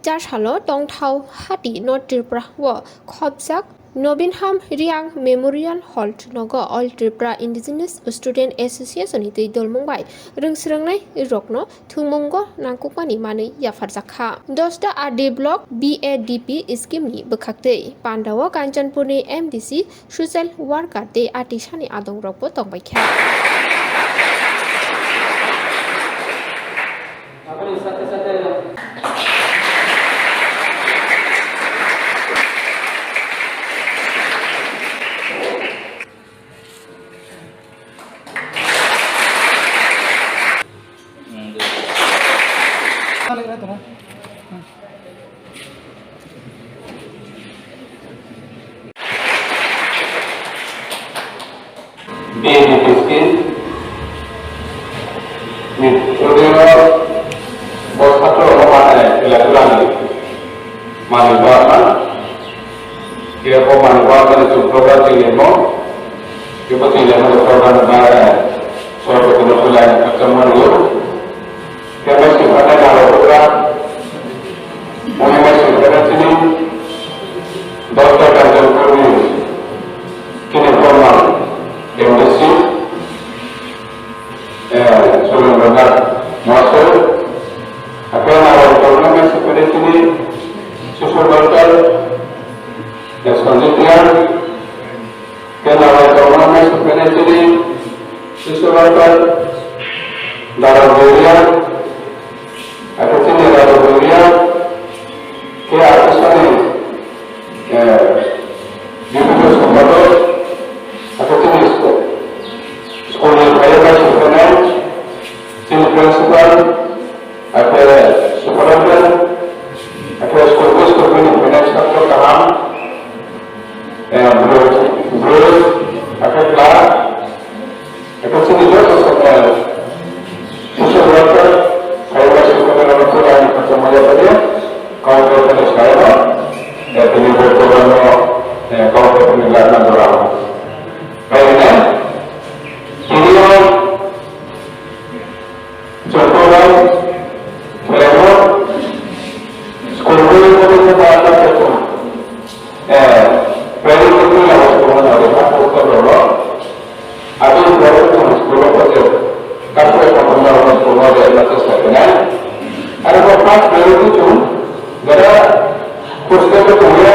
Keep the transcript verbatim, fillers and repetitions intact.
Chasalo tongthao hati North Tripura o khopjak Nobinham Riang Memorial Hall nogo All Tripura Indigenous Student Association ni twi dolmung bai rwngsrwngnai rokno thwngmungo nangkukmani manwi yapharjak kha. Dosta R D block B A D P scheme ni bwkhaktwi pandao Kanchanpur ni M D C, social worker tei atisani adongrokbo tongbaikha. B A D P scheme ni through o bo satro rok mane khela khela ni manwi barma, kebo manwi barma ni chwng program chini mo, kebo chini mo program ni bare sorbo kono khela ni khakchangma rwo. Kebo singkha nai naro bugra, mone mai singkha nai chini, Doctor Kanchanpur ni chini former M D C, eh, Surendra Nath Master, aphai naro bugra mai singkha nai chini, Susu Doctor, eh, Sanjit Kumar, Khe nalai tongma mai sokphainai chini social worker Dara Boria, abo chini Dara Boria, khe abo sani, eh, deputy sombado, abo chini school, school ni phaiya mai sokphainai chini principal, Akhe superintendent, akhe school, school ni phainai satro kaham, eh, bwrwi, bwrwi, akhe class, akhe chini joto, eh, social worker, kaiba superintendent, kaiba ni khatungma yapari, kau kaiba ni saino, eh, tini bo program no, eh, kau kaiba ni lana dora. Kaiba ni, tini o, Chwng bai khlaio, school bai khlaio, ba ta khe chwng, eh, private school ni abo chwng na abo ta khe chwng rw. Abo ni private chwng school o khe ta khe chwng na abo school o de na khe sa khe na. Aro ba first priority chwng jara hostel o chwng ya,